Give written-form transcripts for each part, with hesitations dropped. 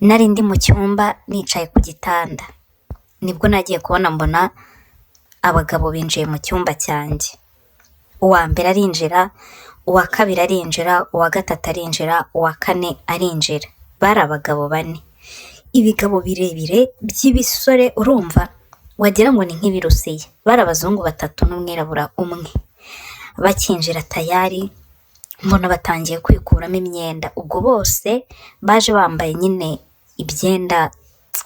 Nari ndi mu cyumba nicaye ku gitanda, nibwo nagiye kubona mbona abagabo binjiye mu cyumba cyanjye. Uwa mbere arinjira, uwa kabiri arinjira, uwa gatatu arinjira, uwa kane arinjira. Bari abagabo bane, ibigabo birebire by'ibisore, urumva wagira ngo ni nk'ibirusiya. Bari abazungu batatu n'umwirabura umwe. Bakinjira tayari mbona batangiye kwikuramo imyenda, ubwo bose baje bambaye nyine ibyenda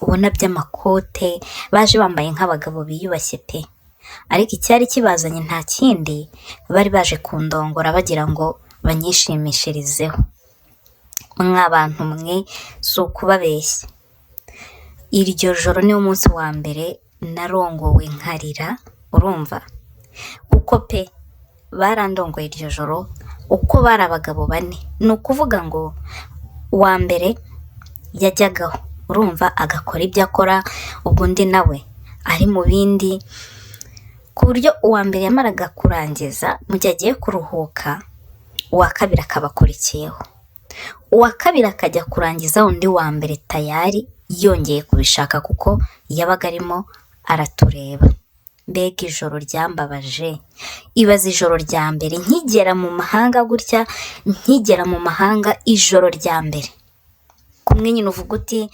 ubona by'amakote, baje bambaye nk'abagabo biyubashye pe! Ariko icyari kibazanye nta kindi, bari baje kundongora bagira ngo banyishimishirizeho. Mwa bantu mwe, si ukubabeshya, iryo joro niwo munsi wa mbere narongowe nkarira, urumva? Kuko pe barandongoye iryo joro, uko bari abagabo bane, ni ukuvuga ngo uwa mbere yajyagaho, urumva, agakora ibyo akora, ubwo undi nawe ari mu bindi, ku buryo uwa mbere yamaraga kurangiza mu gihe agiye kuruhuka, uwa kabiri akaba akurikiyeho. Uwa kabiri akajya kurangiza undi wa mbere tayari yongeye kubishaka kuko yabaga arimo aratureba. Mbega ijoro ryambabaje! Ibaze ijoro rya mbere nkigera mu mahanga gutya, nkigera mu mahanga ijoro rya mbere. Kumwe nyine uvuga uti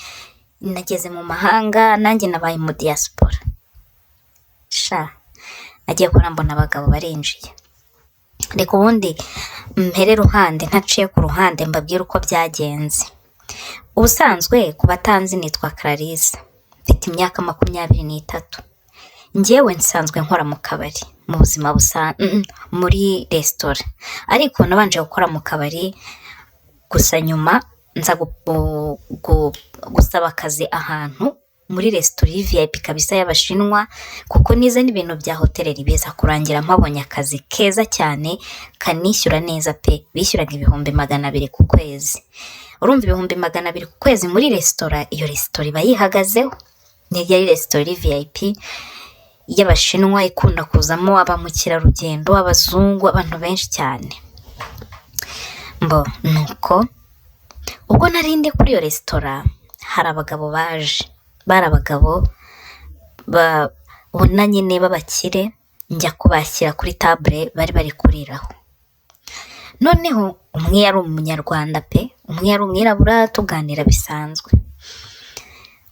nageze mu mahanga nanjye nabaye mu diaspora. Sha, nagiye kubona mbona abagabo barinjiye. Reka ubundi mpere ruhande ntaciye ku ruhande mbabwire uko byagenze. Ubusanzwe ku batanzi nitwa Clarisse, mfite imyaka 23. Njyewe nsanzwe nkora mu kabari mu buzima busanzwe, muri resitora, ariko nabanje gukora mu kabari, gusa nyuma nza gusaba akazi ahantu muri resitora VIP kabisa y'Abashinwa, kuko nize n'ibintu bya hôtellerie, biza kurangira mpabonye akazi keza cyane kanishyura neza pe! Bishyuraga 200,000 ku kwezi. Urumva 200,000 ku kwezi muri resitora, iyo resitora iba yihagazeho. Niyo yari resitora VIP y'Abashinwa ikunda kuzamo ba mukerarugendo, abazungu, abantu benshi cyane. Mbo nuko ubwo nari ndi kuri iyo resitora, hari abagabo baje, bari abagabo ubona nyine b'abakire, njya kubashyira kuri table bari bari kuriraho. Noneho umwe yari Umunyarwanda pe, umwe yari umwirabura, tuganira bisanzwe.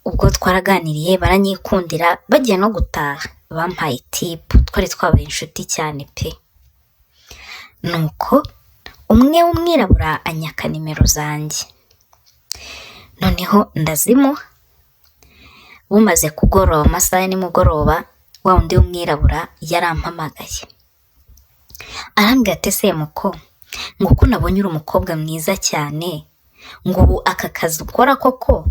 Ubwo twaraganiriye baranyikundira, bagiye no gutaha bampaye tip, twari twabaye inshuti cyane pe! Nuko umwe w'umwirabura anyaka nimero zanjye, noneho ndazimuha. Bumaze kugoroba, amasaha ya nimugoroba, wa wundi w'umwirabura yarampamagaye arambwira ati: "Ese muko, ngo uko nabonye uri umukobwa mwiza cyane, ngo ubu aka kazi ukora koko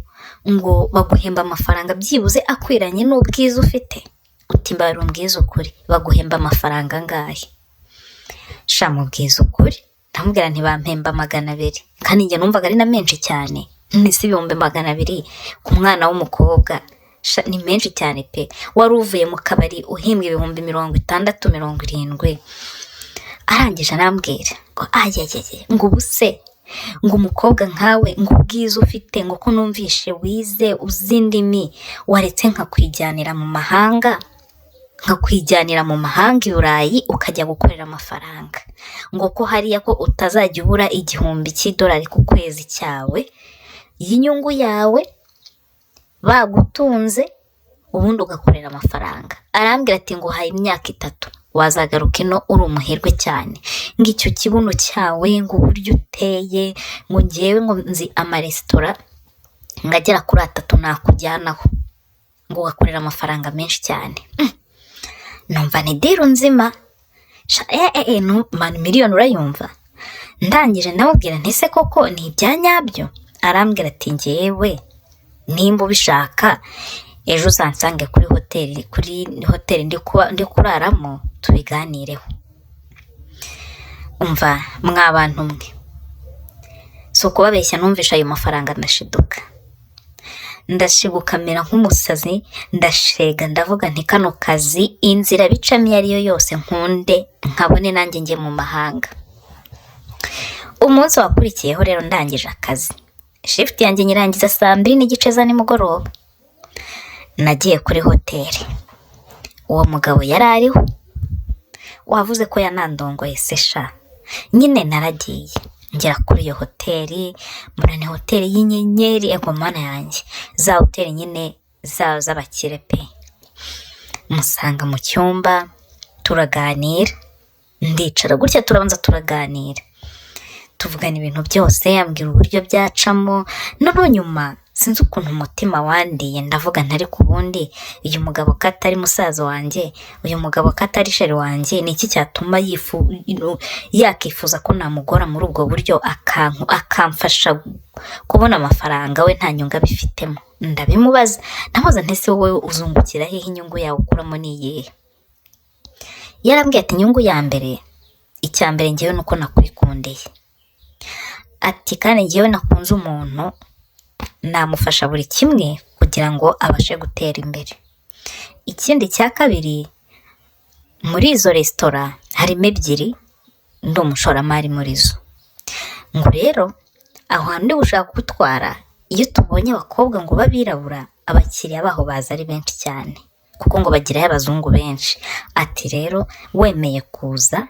ngo baguhemba amafaranga byibuze akwiranye n'ubwiza ufite?" Uti: "Mbabarira umbwize ukuri, baguhemba amafaranga angahe?" Sha, mubwiza ukuri, ndamubwira nti: "Bampemba 200," kandi njye numvaga ari na menshi cyane. None se 200,000 ku mwana w'umukobwa, sha ni menshi cyane pe! Wari uvuye mu kabari uhembwa 60,000, 70,000. Arangije arambwira ngo: "Ayayaya," ngo: "Ubu se ngo umukobwa nkawe, ngo ubwiza ufite, ngo ko numvishe wize, uzi indimi, waretse nkakwijyanira mu mahanga, nkakwijyanira mu mahanga i Burayi ukajya gukorera amafaranga, ngo ko hariya ko utazajya ubura $1,000 ku kwezi cyawe y'inyungu yawe, bagutunze, ubundi ugakorera amafaranga." Arambwira ati: "Nguhaye imyaka 3, wazagaruka ino uri umuherwe cyane, ngo icyo kibuno cyawe, ngo uburyo uteye, ngo ngewe ngo nzi amaresitora ngo agera kuri atatu nakujyanaho, ngo ugakorera amafaranga menshi cyane." Numva ni deal nzima. Miliyoni urayumva. Ndangije ndamubwira nti: "Ese koko ni ibya nyabyo?" Arambwira ati: "Ngewe nimba ubishaka, ejo uzansange kuri hoteli, kuri hoteli ndi kuraramo, tubiganireho." Umva mwa bantu mwe, si ukubabeshya, numvishe ayo mafaranga ndashiduka, ndashiguka mera nk'umusazi, ndashega, ndavuga nti: "Kano kazi inzira bicamo iyo ariyo yose nkunde nkabone nanjye njye mu mahanga." Umunsi wakurikiyeho rero ndangije akazi Shift yanjye nyirangiza saa 2:30 za nimugoroba. Nagiye kuri hoteli, uwo mugabo yari ariho, wavuze ko yanandongoye se sha. Nyine naragiye ngera kuri iyo hoteli, mbona ni hoteli y'inyenyeri, ego Mana yanjye, za hoteli nyine z'abakire pe. Musanga mu cyumba turaganira, ndicara gutya turabanza turaganira, tuvugana ibintu byose, ambwira uburyo byacamo. Noneho nyuma sinzi ukuntu umutima wandiye, ndavuga nti ariko ubundi uyu mugabo ko atari musaza wanjye, uyu mugabo ko atari chéri wanjye, ni iki cyatuma yakifuza ko namugora muri ubwo buryo, akamfasha kubona amafaranga we nta nyungu abifitemo? Ndabimubaza, ndamubaza nti ese wowe uzungukira hehe, inyungu yawe ukuramo ni iyihe? Yarambwiye ati inyungu ya mbere, icya mbere ngewe ni uko nakwikundiye. Ati kandi ngewe nakunze umuntu namufasha buri kimwe kugira ngo abashe gutera imbere. Ikindi cya kabiri, muri izo resitora harimo ebyiri ndi umushoramari muri zo. Ngo rero aho hantu ndi gushaka kugutwara, iyo tubonye abakobwa ngo b'abirabura, abakiriya baho baza ari benshi cyane, kuko ngo bagirayo abazungu benshi. Ati rero wemeye kuza,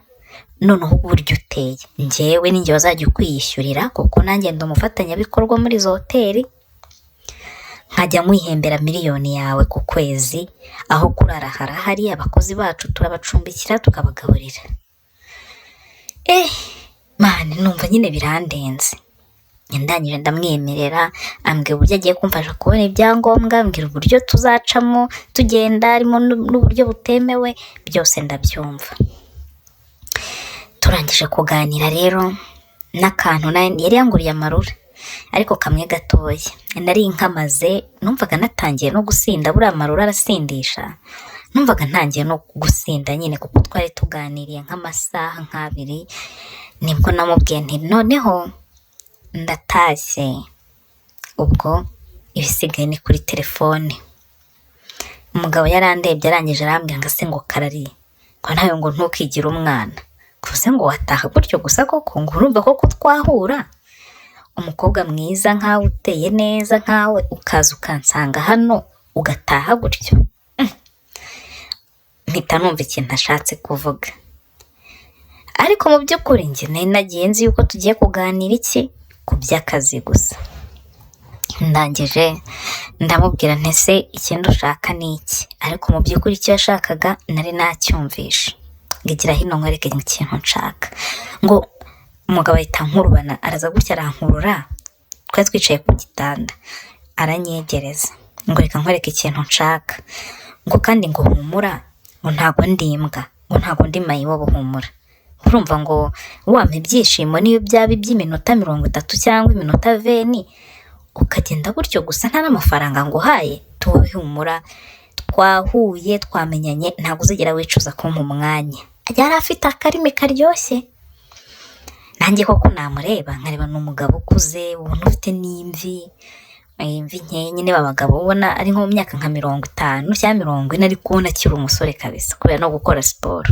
noneho uburyo uteye, njyewe ninjye wazajya ukwiyishyurira, kuko nanjye ndi umufatanyabikorwa muri izo hoteli, nkajya nkwihembera miliyoni yawe ku kwezi, aho kurara harahari, abakozi bacu turabacumbikira tukabagaburira. Man, numva nyine birandenze. Ndangije ndamwemerera, ambwira uburyo agiye kumfasha kubona ibyangombwa, ambwira uburyo tuzacamo tugenda, harimo n'uburyo butemewe, byose ndabyumva. Turangije kuganira rero, n'akantu yari yanguriye amarura ariko kamwe gatoya, nari nkamaze, numvaga natangiye no gusinda, buriya amarura arasindisha, numvaga ntangiye no gusinda nyine kuko twari tuganiriye nk'amasaha nk'abiri. Nibwo namubwiye nti noneho ndatashye, ubwo ibisigaye ni kuri telefone. Umugabo yarandebye, arangije arambwira ngo ase ngo karari, ngo nawe ngo ntukigire umwana, kuze ngo wataha gutyo gusa koko, ngo urumva koko twahura, umukobwa mwiza nkawe, uteye neza nkawe, ukaza ukansanga hano ugataha gutyo? Mpita numva ikintu ashatse kuvuga, ariko mu by'ukuri njye nari nagiye nzi yuko tugiye kuganira iki ku by'akazi gusa. Ndangije ndamubwira nti ese ikindi ushaka ni iki? Ariko mu by'ukuri icyo yashakaga nari nacyumvishe. Ngo igira hino nkwereke ikintu nshaka. Ngo umugabo ahita ankurubana, araza gutya arankurura, twari twicaye ku gitanda, aranyegereza ngo reka nkwereke ikintu nshaka, ngo kandi ngo humura, ngo ntago ndi imbwa, ngo ntago ndi mayibobo, humura. Urumva ngo wampa ibyishimo niyo byaba iby'iminota 30 cyangwa iminota 20, ukagenda gutyo gusa nta n'amafaranga nguhaye? Tuwe humura, twahuye twamenyanye, ntabwo uzigera wicuza kumpa umwanya. Yari afite akarimi karyoshye, nanjye koko namureba nkareba ni umugabo ukuze, ubona ufite n'imvi, imvi nkeya nyine, abagabo ubona ari nko mu myaka nka 50 cyangwa 40, ariko ubona akiri umusore kabisa kubera no gukora siporo.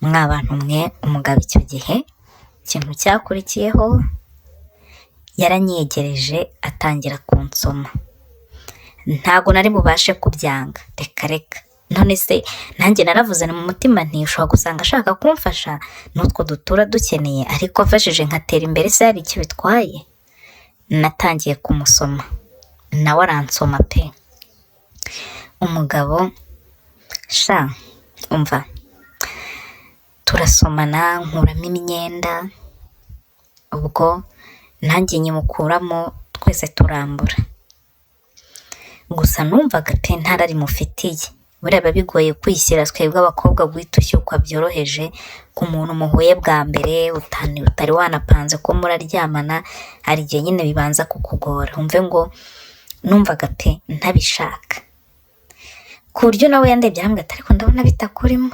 Mwa bantu mwe, umugabo icyo gihe ikintu cyakurikiyeho, yaranyegereje atangira kunsoma. Ntago nari bubashe kubyanga, reka reka. None se nanjye naravuze mu mutima nti ushobora gusanga ashaka kumfasha n'utwo dutura dukeneye, ariko amfashije nkatera imbere se hari icyo bitwaye? Natangiye kumusoma nawe aransoma pe. Umugabo sha, umva, turasomana, nkuramo imyenda, ubwo nanjye nyimukuramo, twese turambura. Gusa numvaga pe nta rari mufitiye. Buriya biba bigoye kwishyira twebwe abakobwa guhita ushyukwa byoroheje ku muntu muhuye bwa mbere, utari wanapanze ko muraryamana, hari igihe nyine bibanza kukugora. Wumve ngo numvaga pe ntabishaka, ku buryo nawe yandebye arambwira ati ariko ndabona bitakurimo.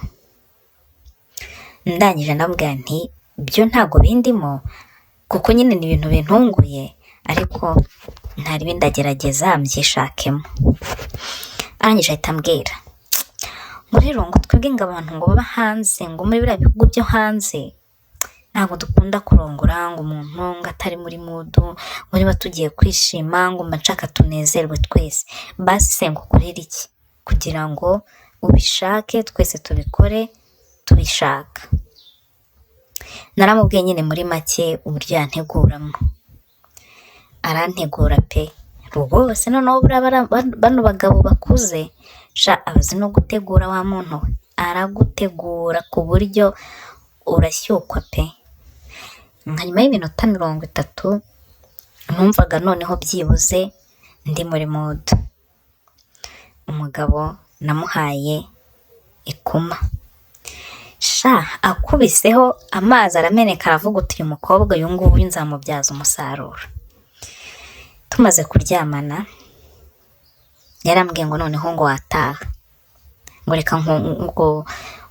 Ndangije ndamubwira nti byo ntabwo bindimo, kuko nyine ni ibintu bintunguye, ariko ntaribi ndagerageza mbyishakemo. Arangije ahita ambwira ngo rero ngo twebwe ngo abantu ngo baba hanze, ngo muri biriya bihugu byo hanze, Ntabwo dukunda kurongora ngo umuntu ngo atari muri mood, ngo niba tugiye kwishima ngo mba nshaka tunezerwe twese. Basi se ngukorere iki kugira ngo ubishake, twese tubikore tubishaka? Naramubwiye nyine muri make uburyo yanteguramo, arantegura pe rwose. Noneho buriya bano bagabo bakuze sha abazi no gutegura wa muntu we, aragutegura ku buryo urashyukwa pe. Nka nyuma y'iminota 30 numvaga noneho byibuze ndi muri mood. Umugabo namuhaye ikuma sha, akubiseho amazi arameneka, aravuga uti: "Uyu mukobwa uyu nguyu nzamubyaza umusaruro." Tumaze kuryamana yarambwiye ngo noneho ngo wataha, ngo reka ngo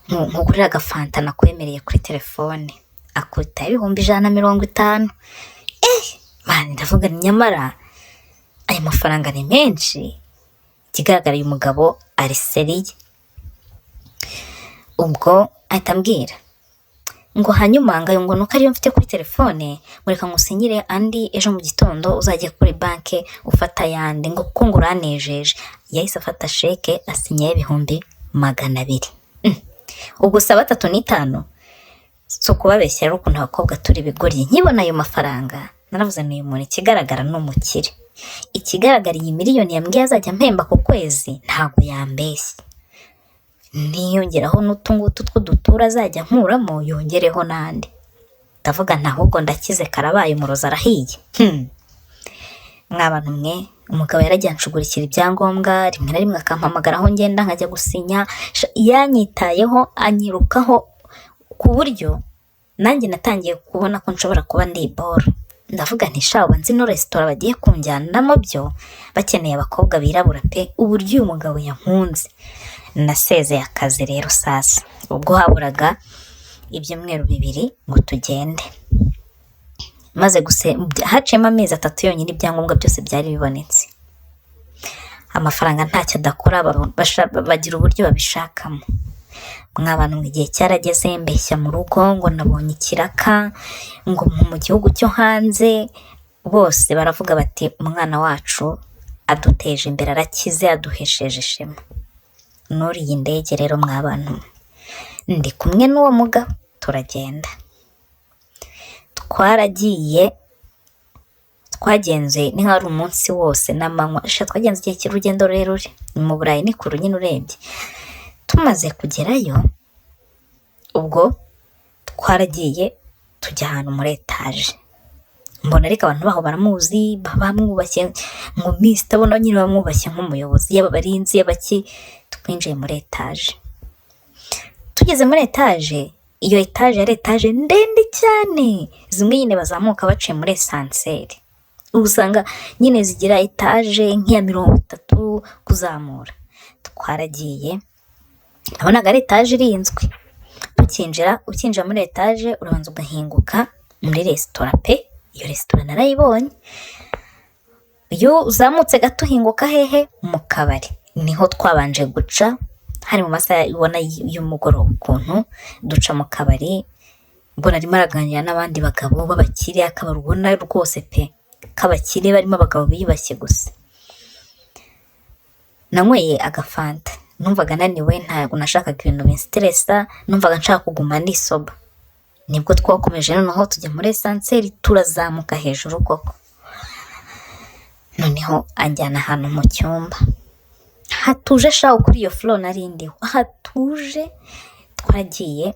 nkugurire agafanta nakwemereye kuri telefone, akubitaho 150,000. Man, ndavuga nti nyamara aya mafaranga ni menshi, ikigaragara uyu mugabo ari sérieux. Ubwo ahita ambwira ngo hanyuma ngo ayo ngo nuko ariyo mfite kuri telefone, ngo reka ngusinyire andi, ejo mu gitondo uzajye kuri banki ufata ayandi, ngo kuko ngo uranejeje. Yahise afata sheke asinyaho 200,000. Ubwo si batatu n'itanu. Si ukubabeshya rero ukuntu abakobwa turi ibigoryi, nkibona ayo mafaranga naravuze nti uyu muntu ikigaragara ni umukire, ikigaragara iyi miliyoni yambwiye azajya ampemba ku kwezi ntabwo yambeshye, niyongeraho n'utu ngutu tw'udutura azajya nkuramo yongereho n'andi. Ndavuga nti ahubwo ndakize, karabaye, umurozi arahiye. Mwa bantu mwe, umugabo yaragiye anshugurikira ibyangombwa, rimwe na rimwe akampamagara aho ngenda nkajya gusinya. Yanyitayeho anyirukaho ku buryo nanjye natangiye kubona ko nshobora kuba ndi iboro. Ndavuga nti sha, ubu nzi no resitora bagiye kunjyanamo byo bakeneye abakobwa birabura pe, uburyo uyu mugabo yankunze. Nasezeye akazi rero sasa, ubwo haburaga ibyumweru 2 ngo tugende. Maze guse haciyemo amezi 3 yonyine, ibyangombwa byose byari bibonetse. Amafaranga ntacyo adakora, bagira uburyo babishakamo. Mwa bantu mwe, igihe cyarageze mbeshya mu rugo ngo nabonye ikiraka ngo mu gihugu cyo hanze, bose baravuga bati umwana wacu aduteje imbere, arakize, aduhesheje ishema. Nuriye indege rero mwa bantu mwe, ndi kumwe n'uwo mugabo turagenda. Twaragiye, twagenze ni nk'aho ari umunsi wose n'amanywa, sha twagenze igihe cy'urugendo rurerure, ni mu Burayi ni kure nyine urebye. Tumaze kugerayo ubwo twaragiye tujya ahantu muri etaje, mbona ariko abantu baho baramuzi, bamwubashye ngo mister, abona nyine bamwubashye nk'umuyobozi, yaba abarinzi yaba iki. Twinjiye muri etaje, tugeze muri etaje, iyo etaje yari etaje ndende cyane, zimwe nyine bazamuka baciye muri ascenseur, usanga nyine zigira etaje nk'iya 30 kuzamura. Twaragiye, nabonaga ari etaje irinzwe, tukinjira, ukinjira muri etaje urabanza ugahinguka muri resitora pe, iyo resitora narayibonye. Iyo uzamutse gato uhinguka hehe? Mu kabari, niho twabanje guca, hari mu masaha ubona y'umugoroba ukuntu, duca mu kabari, mbona arimo araganira n'abandi bagabo b'abakire, akabari ubona rwose pe k'abakire, barimo abagabo biyubashye gusa. Nanyweye agafanta, numvaga naniwe, ntabwo nashakaga ibintu binsiteresa, numvaga nshaka kuguma ndi sober. Nibwo twakomeje noneho tujya muri ascenseur, turazamuka hejuru koko, noneho anjyana ahantu mu cyumba hatuje shahu, kuri iyo floor nari ndiho hatuje. Twagiye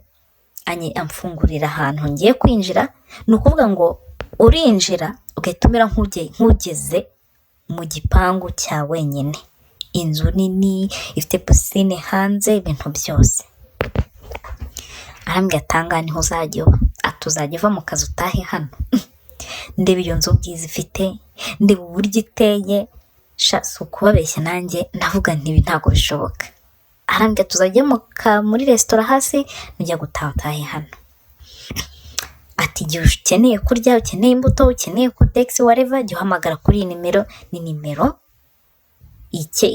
amfungurira ahantu ngiye kwinjira, ni ukuvuga ngo urinjira ugahita umera nk'ugeze mu gipangu cya wenyine, inzu nini ifite piscine hanze, ibintu byose. Arambwira ati aha ngaha niho uzajya uba, ati uzajya uva mu kazi utahe hano. Ndeba iyo nzu ubwiza ifite, ndeba uburyo iteye, sha si ukubabeshya nanjye ndavuga nti ibi ntabwo bishoboka. Arambwira ati uzajya muri resitora hasi, nujya gutaha utahe hano. Ati igihe ukeneye kurya, ukeneye imbuto, ukeneye kotegisi, whatever, jya uhamagara kuri iyi nimero, ni nimero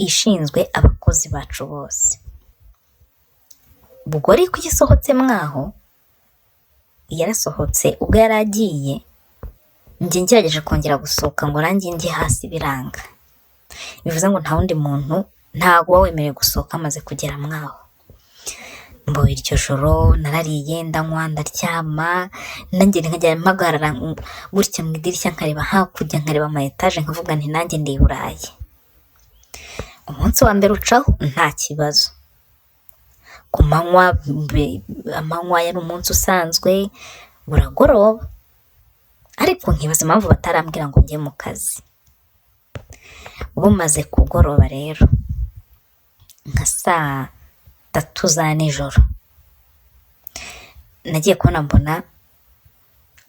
ishinzwe abakozi bacu bose. Ubwo ariko iyo usohotse mwaho Yarasohotse. Ubwo yari agiye, njye ngerageje kongera gusohoka ngo nanjye njye hasi biranga. Bivuze ngo nta wundi muntu, ntabwo uba wemerewe gusohoka amaze kugera mwaho. Mbo iryo joro narariye, ndanywa, ndaryama, nanjye nkajya mpagarara gutya mu idirishya nkareba hakurya, nkareba ama etaje, nkavuga nti nanjye ndi i Burayi. Umunsi wa mbere ucaho nta kibazo. Ku manywa, amanywa yari umunsi usanzwe, buragoroba, ariko nkibaza impamvu batarambwira ngo njye mu kazi. Bumaze kugoroba rero, nka saa 3 za nijoro, nagiye kubona mbona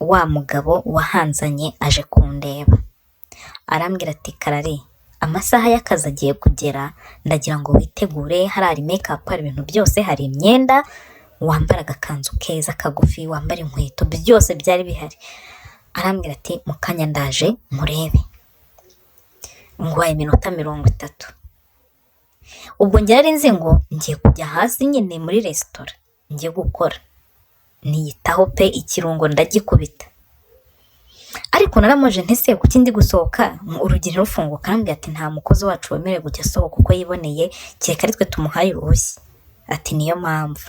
wa mugabo wahanzanye aje kundeba, arambwira ati: "Karari, amasaha y'akazi agiye kugera, ndagira ngo witegure, hariya hari makeup, hari ibintu byose, hari imyenda, wambara agakanzu keza kagufi, wambara inkweto", byose byari bihari. Arambwira ati: "Mu kanya ndaje nkurebe, nguhaye iminota 30." Ubwo njye nari nzi ngo ngiye kujya hasi nyine muri resitora njye gukora, niyitaho pe, ikirungo ndagikubita. Ariko naramubajije nti: "Ese kuki ndi gusohoka urugi ntirufunguke?" Arambwira ati: "Nta mukozi wacu wemerewe kujya asohoka uko yiboneye, kereka ari twe tumuhaye uruhushya." Ati: "Niyo mpamvu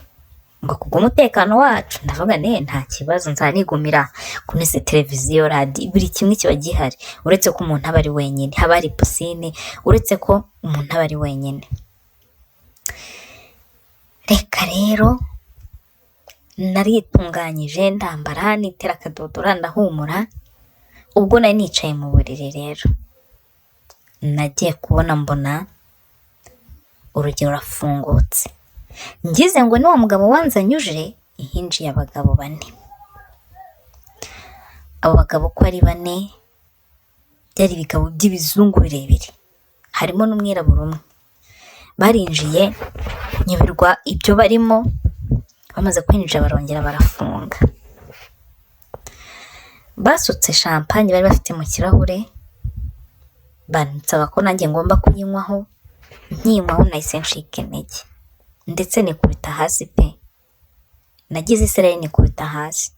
ngo kubw'umutekano wacu." Ndavuga nti: "Nta kibazo, nzanigumira kuri televiziyo, radiyo, buri kimwe kiba gihari, uretse ko umuntu aba ari wenyine, haba hari pisine, uretse ko umuntu aba ari wenyine." Reka rero, naritunganyije, ndambara, nitera akadodora, ndahumura. Ubwo nari nicaye mu buriri rero, nagiye kubona mbona urugi rurafungutse, ngize ngo ni wa mugabo wanzanye uje, hinjiye abagabo bane. Abo bagabo uko ari bane byari ibigabo by'ibizungu birebire, harimo n'umwirabura umwe. Barinjiye, nyoberwa ibyo barimo, bamaze kwinjira barongera barafunga. Basutse champagne bari bafite mu kirahure, bansaba ko nanjye ngomba kuyinywaho, nkiyinywaho nahise ncika intege ndetse nikubita hasi pe, nagize isereri nikubita hasi.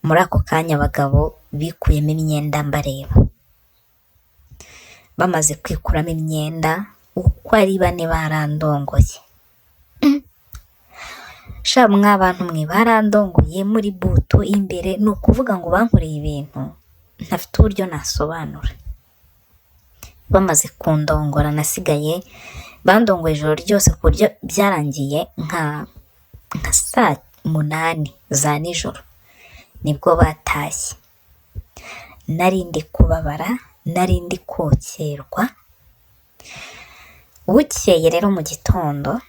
Muri ako kanya abagabo bikuyemo imyenda mbareba, bamaze kwikuramo imyenda uko ari bane barandongoye. Sha mwa bantu mwe, barandongoye muri butu imbere, ni ukuvuga ngo bankoreye ibintu ntafite uburyo nasobanura. Bamaze kundongora nasigaye bandongoye ijoro ryose, ku buryo byarangiye nka saa 8 za nijoro nibwo batashye. Nari ndi kubabara, nari ndi kokerwa. Bukeye rero mu gitondo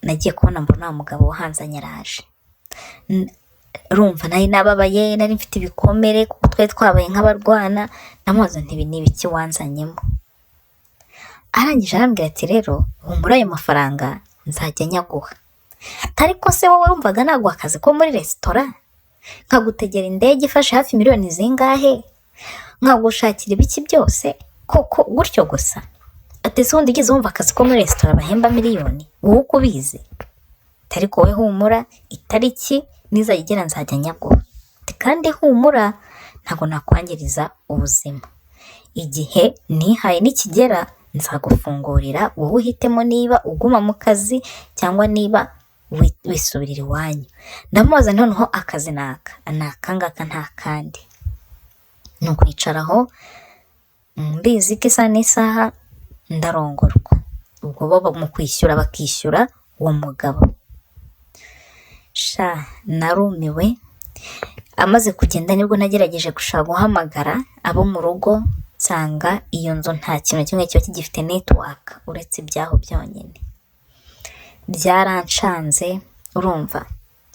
nagiye kubona mbona wa mugabo wahanzanye araje. Urumva nari nababaye, nari mfite ibikomere kuko twari twabaye nk'abarwana, ndamubaza nti: "Ibi ni ibiki wanzanyemo?" Arangije arambwira ati: "Rero humura, ayo mafaranga nzajya nyaguha." Ariko se wowe wumvaga naguha akazi ko muri resitora, nkagutegera indege ifashe hafi miliyoni zingahe, nkagushakira ibiki byose, koko gutyo gusa? Ati: "Ese ubundi ugeze wumva akazi ko muri resitora bahemba miliyoni, wowe uko ubizi?" Ariko wowe humura, itariki nizajya igera nzajya nyaguha. Kandi humura, ntabwo nakwangiriza ubuzima, igihe nihaye nikigera nzagufungurira, wowe uhitemo niba uguma mu kazi cyangwa niba wisubirira iwanyu. Ndamubaza, noneho akazi ni aka, ni aka ngaka nta kandi, ni ukwicara aho mbizi ko isaha n'isaha ndarongorwa, ubwo bo mu kwishyura bakishyura uwo mugabo. Sha narumiwe, amaze kugenda nibwo nagerageje gushaka guhamagara abo mu rugo, nsanga iyo nzu nta kintu na kimwe kiba kigifite network uretse ibyaho byonyine. Byarancanze, urumva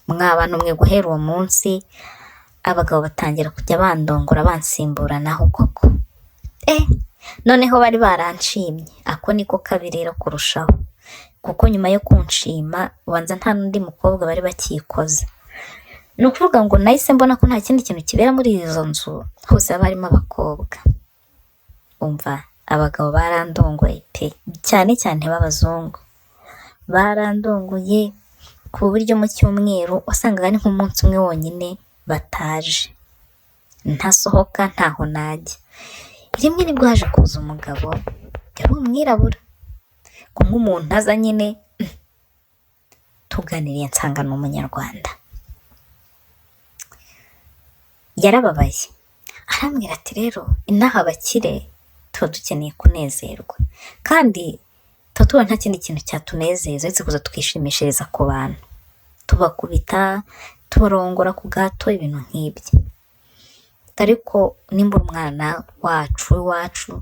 mwa bantu mwe, guhera uwo munsi abagabo batangira kujya bandongora bansimburanaho koko. Noneho bari baranshimye, ako niko kabi rero kurushaho, kuko nyuma yo kunshima ubanza nta n'undi mukobwa bari bakikoza. Ni ukuvuga ngo nahise mbona ko nta kindi kintu kibera muri izo nzu, hose haba harimo abakobwa. Umva, abagabo barandongoye pe, cyane cyane b'abazungu barandongoye. ku buryo mu cyumweru wasangaga ari nk'umunsi umwe wonyine bataje, ntasohoka ntaho najya. Rimwe nibwo haje kuza umugabo, yari umwirabura, kumwe umuntu aza nyine tuganiriye nsanga ni umunyarwanda. Yarababaye arambwira ati rero inaha abakire tuba dukeneye kunezerwa, kandi tuba tubona nta kindi kintu cyatunezeza uretse kuza tukishimishiriza ku bantu, tubakubita, tubarongora ku gahato, ibintu nk'ibyo. Ariko nimba uri umwana wacu w'iwacu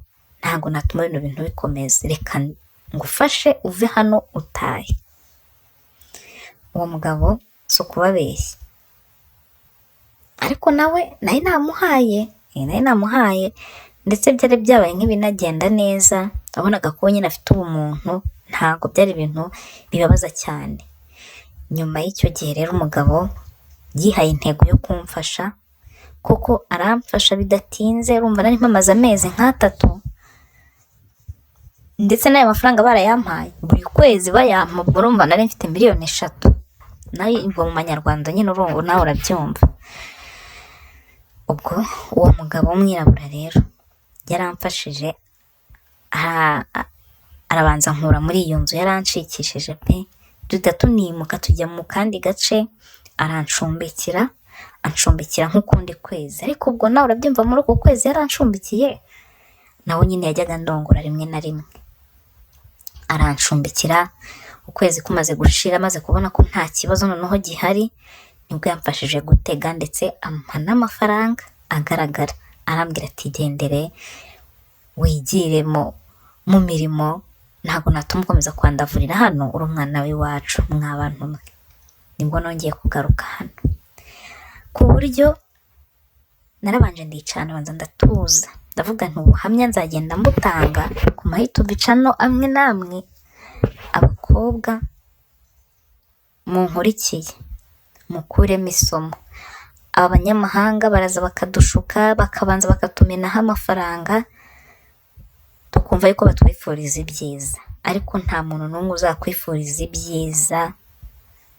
ntabwo natuma bino bintu bikomeza, reka ngufashe uve hano utahe. Uwo mugabo si ukubabeshya, ariko nawe nari namuhaye, nari namuhaye ndetse byari byabaye nk'ibinagenda neza, wabonaga ko nyine afite ubumuntu, ntabwo byari ibintu bibabaza cyane. Nyuma y'icyo gihe rero umugabo yihaye intego yo kumfasha, kuko aramfasha bidatinze, urumva nari mpamaze amezi nk'atatu, ndetse n'ayo mafaranga barayampaye, buri kwezi bayampa, ubwo urumva nari mfite miliyoni 3, nayo ubwo mu manyarwanda nyine urumva nawe urabyumva. Ubwo uwo mugabo w'umwirabura rero yaramfashije, arabanza ankura muri iyo nzu, yaranshikishije pe, duhita tunimuka tujya mu kandi gace, arancumbikira, ancumbikira nk'ukundi kwezi, ariko ubwo nawe urabyumva muri uko kwezi yarancumbikiye, nawe nyine yajyaga andongora rimwe na rimwe, arancumbikira, ukwezi kumaze gushira amaze kubona ko nta kibazo noneho gihari, nibwo yamfashije gutega ndetse ampa n'amafaranga agaragara, arambwira ati gendere wigire mu mirimo, ntabwo natuma ukomeza kwandavurira hano, uri umwana w'iwacu mwa bantu mwe. Nibwo nongeye kugaruka hano, ku buryo narabanje ndicara ndabanza ndatuza, ndavuga nti ubuhamya nzagenda mbutanga ku ma YouTube channel amwe n'amwe, abakobwa munkurikiye mukuremo isomo, aba banyamahanga baraza bakadushuka, bakabanza bakatumenaho amafaranga, tukumva yuko batwifuriza ibyiza, ariko nta muntu n'umwe uzakwifuriza ibyiza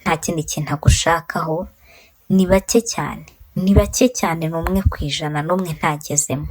nta kindi kintu agushakaho, ni bake cyane, ni bake cyane, ni 1 ku 100 n'umwe ntagezemo.